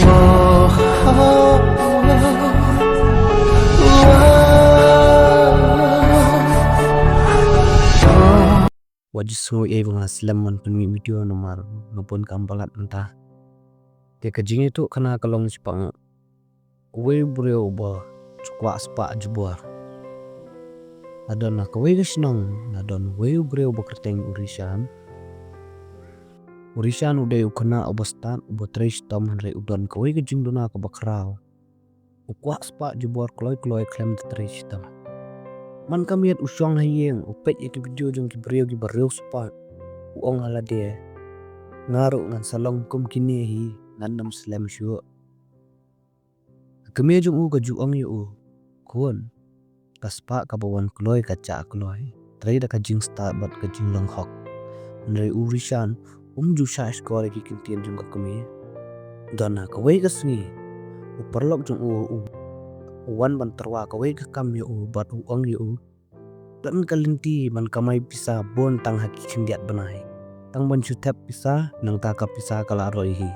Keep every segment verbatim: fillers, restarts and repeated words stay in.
Wat ju sngew ei ba nga slem ban pynmih video namar nga bun kam palat mynta. Te ka jingïathuh khana ka long shaphang uwei u briew uba ju kwah spah jubor. La don ha kawei ka shnong, la don uwei u briew uba kyrteng u Rishan. U Rishan u dei u khynnah uba stad, uba trei shitom, hynrei u don kawei ka jingduna kaba khraw. U kwah spah jubor kloi kloi khlem da trei shitom. Man ka miet u shong ha ïing, u peit ïa ki video jong ki briew kiba riewspah. U ong ha lade, nga ruh ngan sa long kum kine hi, ngan nym slem shuh. Ka kmie jong u ka ju ong ïa u, khun, ka spah kaba wan kloi ka jah kloi, trei da ka jingstad bad ka jinglong hok. Hynrei u Rishan um ju shah shkor ïa ki kyntien jong ka kmie. Don ha kawei ka sngi, u paralok jong u, u, u wan ban tyrwa kawei ka kam ïa u bad u ong ïa u, don ka lynti ban kamai pisa bun tang ha ki khyndiat bnai. Tang ban shu thep pisa, nangta ka pisa ka la roi hi.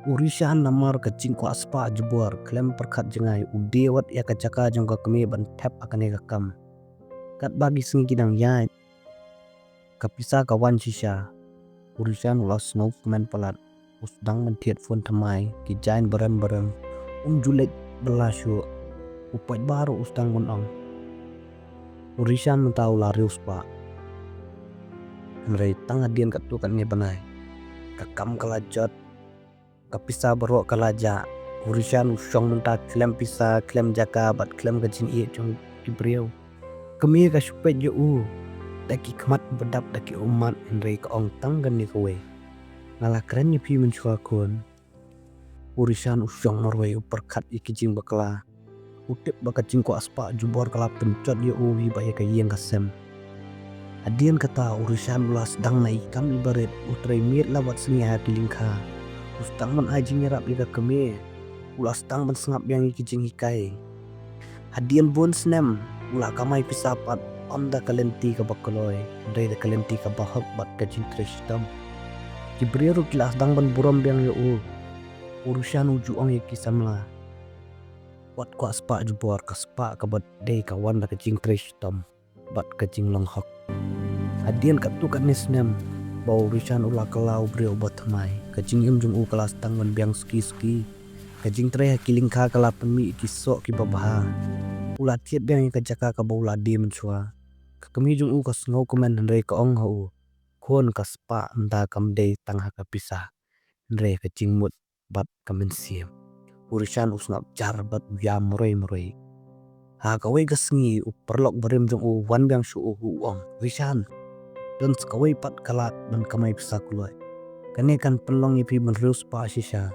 U Rishan namar ka jingkwah spah jubor, khlem pyrkhat jngai, u die wat ïa ka jaka jong ka kmie ban thep ha kane ka kam. Katba ki sngi ki dang ïaid, ka pisa ka wan shisha. U Rishan u la sngewkmen palat, u sdang ban thied phone thymmai, ki jaiñ barem barem, um ju leit bylla shuh. U paidbah ruh u sdang ban ong, u Rishan mynta u la riewspah. Hynrei tang hadien katto katne bnai, ka kam ka la jot, ka pisa baroh ka la jah. U Rishan u shong mynta khlem pisa, khlem jaka bad khlem ka jingïeit jong ki briew. Ka kmie ka shu peit ïa u da ki khmat ba dap da ki ummat, hynrei ka ong tang kane kawei, nga la kren ïa phi mynshuwa khun. U Rishan u shong marwei, u pyrkhat ïa ki jingbakla. U tip ba ka jingkwah spah jubor ka la pynjot ïa u hi bad ïa ka ïing ka sem. Hadien kata u Rishan u la sdang na i kam i barit, u trei miet la bad sngi ha ki lyngkha. U sdang ban ai jingïarap ïa ka kmie. U la sdang ban sngap biang ïa ki jinghikai. Hadien bun snem, u la kamai pisa pat, ym da ka lynti kaba kloi, hynrei da ka lynti kaba hok bad ka jingtrei shitom. Ki briew ruh ki la sdang ban burom biang ïa u. U Rishan u ju ong ïa ki samla, wat kwah spah jubor, ka spah kaba dei ka wan da ka jingtrei shitom bad ka jinglong hok. Hadien katto katne snem ba u Rishan u la kylla u briew uba thymmai, ka jingim jong u ka la sdang ban biang suki suki. Ka jingtrei ha ki lyngkha ka la pynmih ïa ki soh kiba bha. U la thied biang ïa ka jaka kaba u la die mynshuwa. Ka kmie jong u ka sngewkmen hynrei ka ong ha u, khun, ka spah mynta kam dei tang ha ka pisa, hynrei ha ka jingmut bad ka mynsiem. U Rishan u sngap jar bad u ïam marwei marwei. Ha kawei ka sngi u paralok barim jong u u wan biang sha u, u ong, Rishan, don sa kawei pat ka lad ban kamai pisa kloi. Kane kan pynlong ïa phi ban riewspah shisha.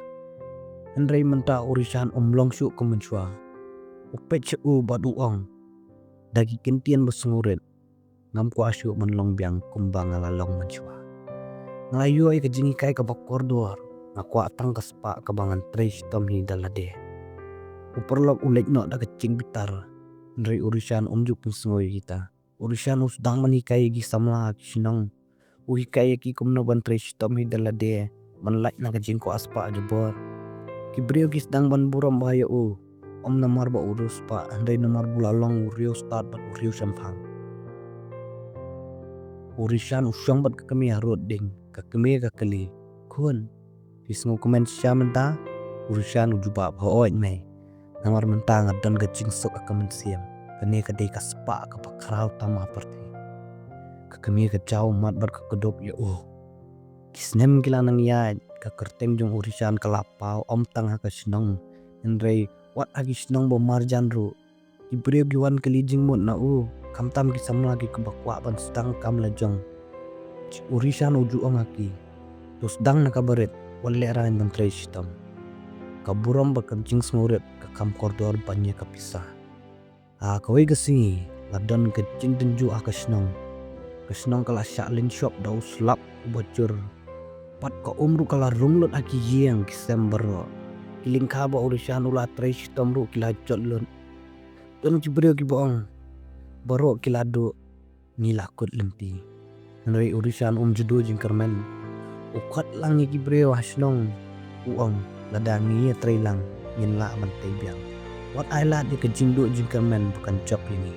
Hynrei mynta u Rishan um long shuh kum mynshuwa. U peit sha u bad u ong da ki kyntien ba sngewrit, ngam kwah shuh ban long biang kumba nga la long mynshuwa. Nga la ïoh ïa ka jinghikai kaba kordor, nga kwah tang ka spah kaba ngan trei shitom hi da lade. U paralok u leit noh da ka jingbitar, hynrei u Rishan um ju pynsngew ïa kita. U Rishan u sdang ban hikai ïa ki samla ha ki shnong. U hikai ïa ki kumno ban trei shitom hi da lade, ban lait na ka jingkwah spah jubor. Ki briew ki sdang ban burom bha ïa u, ym namar ba u riewspah, hynrei namar ba u la long u riewstad bad u riewshemphang. U Rishan u shong bad ka kmie harud ding, ka kmie ka kylli, khun, phi sngewkmen shisha mynta? U Rishan u jubab, hooid mei. Namar mynta nga don ka jingsuk ha ka mynsiem. Kane ka dei ka spah kaba khraw tam ha pyrthei. Ka kmie ka jaw ummat bad ka kdup ïa u. Ki snem ki la nang ïaid, ka kyrteng jong u Rishan ka la paw ym tang ha ka shnong, hynrei wat ha ki shnong ba marjan ruh. Ki briew ki wan kylli jingmut na u, khamtam ki samla kiba kwah ban sdang kam la jong. U Rishan u ju ong ha ki, to sdang na ka barit, wat lehraiñ ban trei shitom. Ka burom bad ka jingsngewrit ka kham kordor ban ïa ka pisa. Ha kawei ka sngi, la don ka jingtynjuh ha ka shnong. Ka shnong ka la shah lynshop da u slap uba jur. Pat ka um ruh ka la rung lut ha ki ïing ki sem baroh. Ki lyngkha ba u Rishan u la trei shitom ruh ki la jot lut. Don ki briew kiba ong, baroh ki la duh, ngi la kut lynti. Hynrei u Rishan um ju duh jingkyrmen. U khot lang ïa ki briew ha shnong. U ong, lada ngi ïatreilang, ngin lah ban tei biang. Wat ai lad ïa ka jingduh jingkyrmen ba kan jop ïa ngi.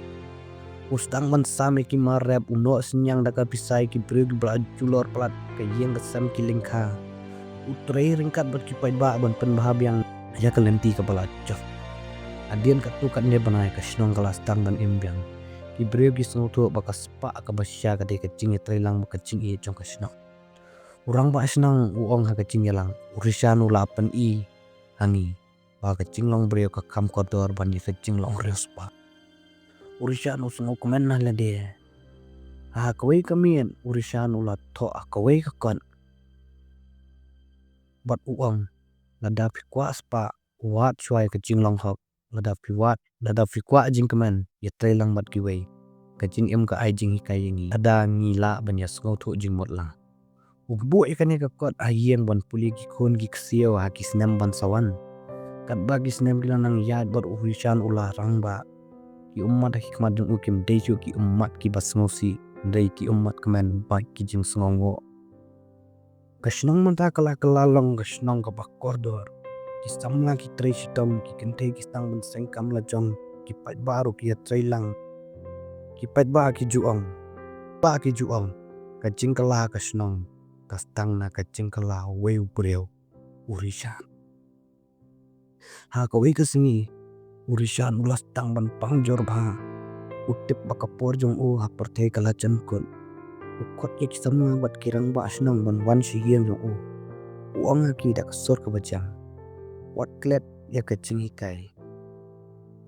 U sdang ban sam ïa ki mar rep, u noh synñiang da ka pisa ïa ki briew kiba la julor palat ka ïing ka sem ki lyngkha. U trei ryngkat bad ki paidbah ban pynbha biang ïa ka lynti kaba la jop. Hadien katto katne bnai ka shnong ka la sdang ban im biang. Ki briew ki sngewthuh ba ka spah kaba shisha ka dei ka jingïatreilang bad ka jingïeit jong ka shnong. U rangbah shnong u ong ha ka jingïalang, u Rishan u la pyni ha ngi ba ka jinglong briew ka kham kordor ban ïa ka jinglong riewspah. U Rishan u sngewkmen na lade. Ha kawei ka miet u Rishan u la thoh ha kawei ka kot bad u ong, lada phi kwah spah, wad shuwa ïa ka jinglong hok. Lada phi wad, lada phi kwah jingkmen, ïatreilang bad kiwei. Ka jingim ka ai jinghikai ïa ngi, lada ngi lah ban ïasngewthuh jingmut lang. U buh ïa kane ka kot ha ïing ban pule ki khun ki ksiew ha ki snem ban sa wan. Katba ki snem ki la nang ïaid bad u Rishan u la rangbah, ki ummat ha ki khmat jong u kim dei shuh ki ummat kiba sngewsih, hynrei ki ummat kmen bad ki jingsngewnguh. Ka shnong mynta ka la kylla long ka shnong kaba kordor. Ki samla ki trei shitom, ki kynthei ki sdang ban seng kam la jong, ki paidbah ruh ki ïatreilang. Ki paidbah ki ju ong, paidbah ki ju ong, ka jingkylla ka shnong ka sdang na ka jingkylla uwei u briew, u Rishan. Ha kawei ka sngi, u Rishan u la sdang ban pang jur bha. U tip ba ka por jong u ha pyrthei ka la jan kut. U khot ïa ki samla bad ki rangbah shnong ban wan sha ïing jong u. U ong ha ki da ka sur kaba jam, wat klet ïa ka jinghikai.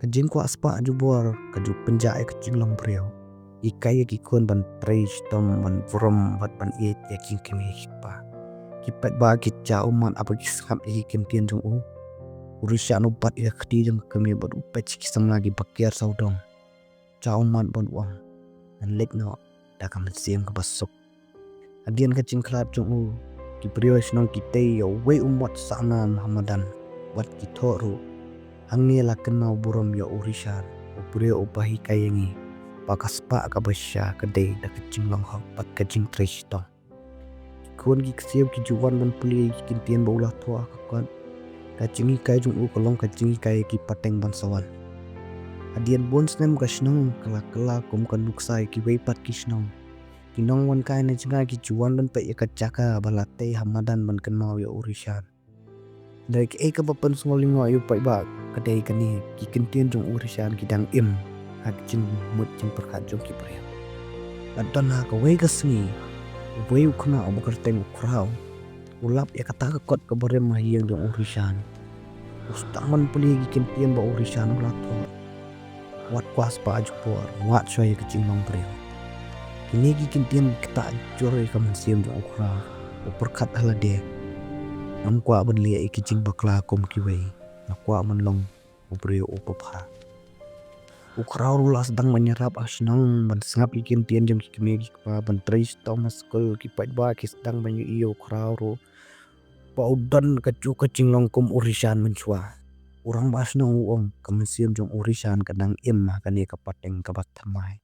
Ka jingkwah spah jubor ka ju pynjah ïa ka jinglong briew. Hikai ïa ki khun ban trei shitom, ban burom bad ban ïeit ïa ki kmie ki kpa. Ki paidbah ki jia ummat haba ki sngap ïa ki kyntien jong u. U Rishan u bat ïa ka kti jong ka kmie bad u peit sha ki samla kiba kiar sawdong. Jia ummat bad u ong, ngan leit noh da ka mynsiem kaba suk. Hadien ka jingkhlad jong u, ki briew shnong ki tei ïa uwei u mot sahnan ha madan bad ki thoh ruh. Hangne la kynmaw burom ïa u Rishan, u briew uba hikai ïa ngi ba ka spah kaba shisha ka dei da ka jinglong hok bad ka jingtrei shitom. Ki khun ki ksiew ki ju wan ban pule ïa ki kyntien ba u la thoh ha ka kot. Ka jinghikai jong u ka long ka jinghikai ïa ki pateng ban sa wan. Hadien bun snem ka shnong ka la kylla kum ka nuksa ïa kiwei pat ki shnong. Ki nongwan kai na jngai ki ju wan ban peit ïa ka jaka ba la tei ha madan ban kynmaw ïa u Rishan. Hynrei kaei kaba pynsngewlyngngoh ïa u paidbah ka dei kane, ki kyntien jong u Rishan ki dang im ha ka jingmut jingpyrkhat jong ki briew. La don ha kawei ka sngi, uwei u khynnah uba kyrteng u Khraw u lap ïa kata ka kot kaba rim ha ïing jong u Rishan. U sdang ban pule ïa ki kyntien ba u Rishan u la thoh. Wat kwah spah jubor, wad shuwa ïa ka jinglong briew. Kine ki kyntien ki ktah jur ïa ka mynsiem jong u Khraw. U pyrkhat ha lade, ngam kwah ban leh ïa ki jingbakla kum kiwei. Nga kwah ban long u briew uba bha. U Khraw ruh la sdang ban ïarap ha shnong, ban sngap ïa ki kyntien jong ki kmie ki kpa, ban trei shitom ha skul. Ki paidbah ki sdang ban ïohi ïa u Khraw ruh ba u don kajuh ka jinglong kum u Rishan mynshuwa. U rangbah shnong u ong, ka mynsiem jong u Rishan ka dang im ha kane ka pateng kaba thymmai.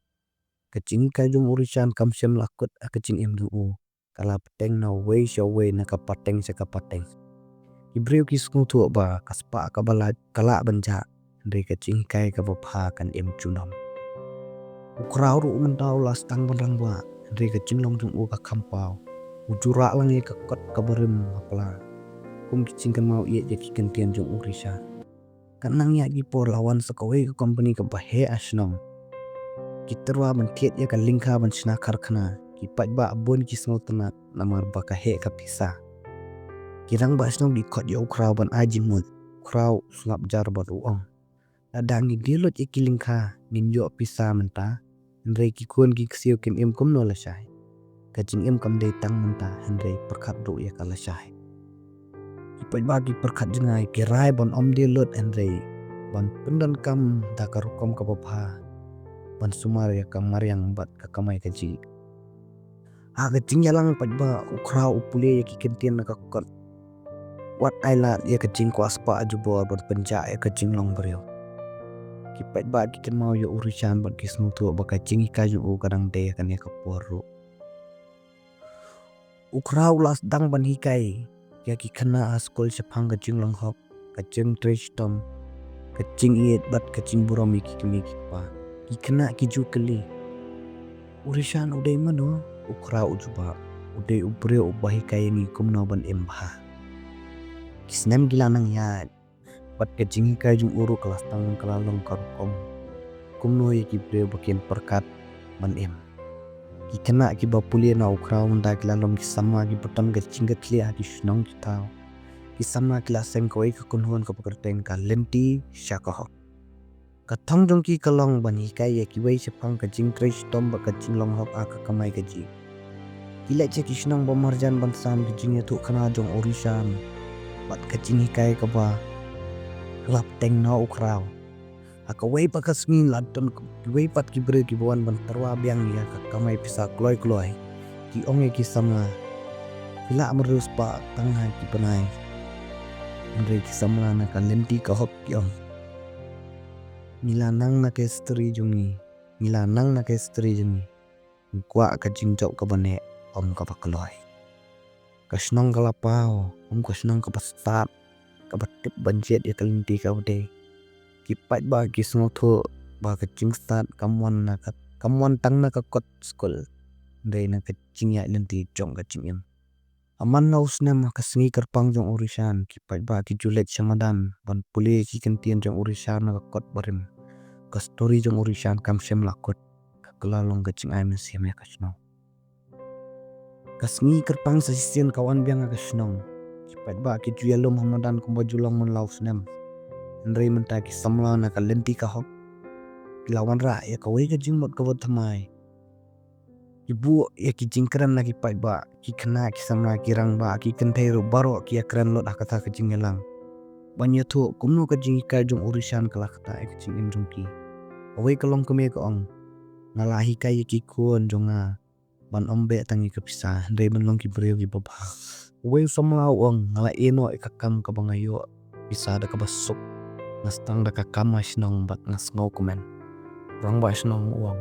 Ka jinghikai jong u Rishan kam shym la kut ha ka jingim jong u. Ka la bteng na uwei sha uwei, na ka pateng sha ka pateng. Ki briew ki sngewthuh ba ka spah kaba lait ka lah ban jah, hynrei ka jinghikai kaba bha kan im junom. U Khraw ruh mynta u la sdang ban rangbah, hynrei ka jinglong jong u ka kham paw. U ju rah lang ïa ka kot kaba rim ha pla, kum ki jingkynmaw ïeit ïa ki kyntien jong u Rishan. Katba nang ïaid ki por la wan sa kawei ka kompani kaba heh ha shnong. Ki tyrwa ban thied ïa ka lyngkha ban shna karkhana. Ki paidbah bun ki sngewtynnat namar ba ka heh ka pisa. Ki rangbah shnong ki khot ïa u Khraw ban ai jingmut. U Khraw u slap jar bad u ong, lada ngi die lut ïa ki lyngkha ngin ïoh pisa mynta, hynrei ki khun ki ksiew kim im kumno lashai. Ka jingim kam dei tang mynta, hynrei pyrkhat ruh ïa ka lashai. Ki paidbah ki pyrkhat jngai, ki rai ban ym die lut hynrei ban pyndonkam da ka rukom kaba bha, ban sumar ïa ka mariang bad ka kamai kajih. Ha ka jingïalang paidbah, u Khraw u pule ïa ki kyntien na ka kot. Wat ai lad ïa ka jingkwah spah jubor ban pynjah ïa ka jinglong briew. Ki paidbah ki kynmaw ïa u Rishan bad ki sngewthuh ba ka jinghikai jong u ka dang dei ha kane ka por ruh. U Khraw u la sdang ban hikai ïa ki khynnah ha skul shaphang ka jinglong hok, ka jingtrei shitom, ka jingïeit bad ka jingburom ïa ki kmie ki kpa. Ki khynnah ki ju kylli, u Rishan u dei mano? U Khraw u jubab, u dei u briew uba hikai ïa ngi kumno ban im bha. Ki snem ki la nang ïaid bad ka jinghikai jong u ruh ka la sdang ka la long ka rukom kumno ïa ki briew ba kim pyrkhat ban im. Ki khynnah kiba pule na u Khraw mynta ki la long ki samla kiba don ka jingkitkhlieh ha ki shnong ki thaw. Ki samla ki la seng kawei ka kynhun kaba kyrteng ka Lynti sha ka Hok. Ka thong jong ki ka long ban hikai ïa kiwei shaphang ka jingtrei shitom bad ka jinglong hok ha ka kamai kajih. Ki leit sha ki shnong ba marjan ban sam ka jingïathuhkhana jong u Rishan bad ka jinghikai kaba la bteng na u Khraw. Ha kawei pat ka sngi la don kiwei pat ki briew kiba wan ban tyrwa biang ïa ka kamai pisa kloi kloi. Ki ong ïa ki samla, phi lah ban riewspah tang ha ki bnai. Hynrei ki samla na ka Lynti ka Hok ki ong, ngi la nang na ka history jong ngi, ngi la nang na ka history jong ngi. Ngi kwah ka jingjop kaba neh, ym kaba kloi. Ka shnong ka la paw, ym ka shnong kaba stad, kaba tip ban jied ïa ka lynti kaba dei. Ki paidbah ki sngewthuh ba ka jingstad kam wan na ka, kam wan tang na ka kot skul, hynrei na ka jingïaid lynti jong ka jingim. Ha man la u snem, ha ka sngi kyrpang jong u Rishan, ki paidbah ki ju leit sha madan ban pule ki kyntien jong u Rishan na ka kot barim. Ka story jong u Rishan kam shym la kut, ka la long ka jingai mynsiem ïa ka shnong. Ka sngi kyrpang sa shisien ka wan biang ha ka shnong. Ki paidbah ki ju ïalum ha madan kumba ju long man la u snem. Hynrei mynta ki samla na ka Lynti ka Hok ki la wanrah ïa kawei ka jingmut kaba thymmai. Ki buh ïa ki jingkren na ki paidbah, ki khynnah, ki samla, ki rangbah, ki kynthei ruh baroh ki ïakren lut ha kata ka jingïalang ban ïathuh kumno ka jinghikai jong u Rishan ka la ktah ïa ka jingim jong ki. Kawei ka longkmie ka ong, nga la hikai ïa ki khun jong nga ban ym beh tang ïa ka pisa, hynrei ban long ki briew kiba bha. Uwei u samla u ong, nga la ïeh noh ïa ka kam kaba nga ïoh pisa da kaba suk. Nga sdang da ka kam ha shnong bad nga sngewkmen. Rangbah shnong u ong,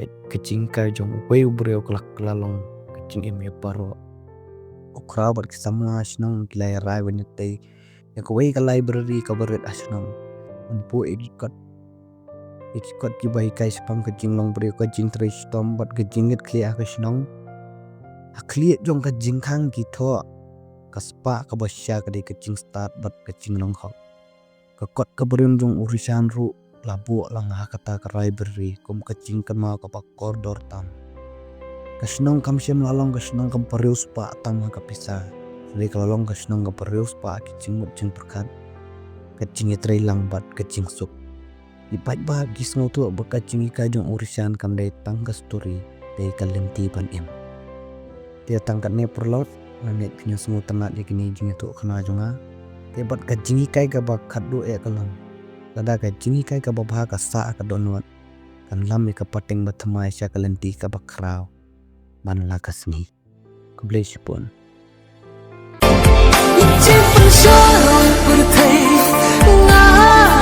peit ka jinghikai jong uwei u briew ka la, ka la long ka jingim ïa baroh. U Khraw bad ki samla shnong ki la ïarai ban ïatei ïa kawei ka library kaba rit ha shnong. Ban buh ïa ki kot, ïa ki kot kiba hikai shaphang ka jinglong briew, ka jingtrei shitom bad ka jingngeit khlieh ha ka shnong. Ha khlieh jong ka jingkhang ki thoh, ka spah kaba shisha ka dei ka jingstad bad ka jinglong hok. Ka kot ka barim jong u Rishan ruh la buh lang ha kata ka library kum ka jingkynmaw kaba kordor tam. Ka shnong kam shym la long ka shnong kaba riewspah tam ha ka pisa, hynrei ka la long ka shnong kaba riewspah ha ki jingmut jingpyrkhat, ka jingïatreilang bad ka jingsuk. Ki paidbah ki sngewthuh ba ka jinghikai jong u Rishan kam dei tang ka story, dei ka lynti ban im. Te tang katne paralok, nga ngeit phin ïa sngewtynnat ïa kine jingïathuhkhana jong nga. Te bad ka jinghikai kaba khatduh eh ka long, lada ka jinghikai kaba bha ka sah ha ka dohnud, kan lam ïa ka pateng ba thymmai sha ka lynti kaba khraw man la ka sngi. Khublei shibun. Jingpynshoi pyrthei nga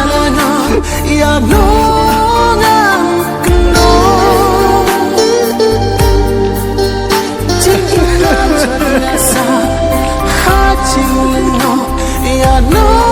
la nang ïa nong ang kynnoh. Jingpynshoi nga sa ha jingno ïa nong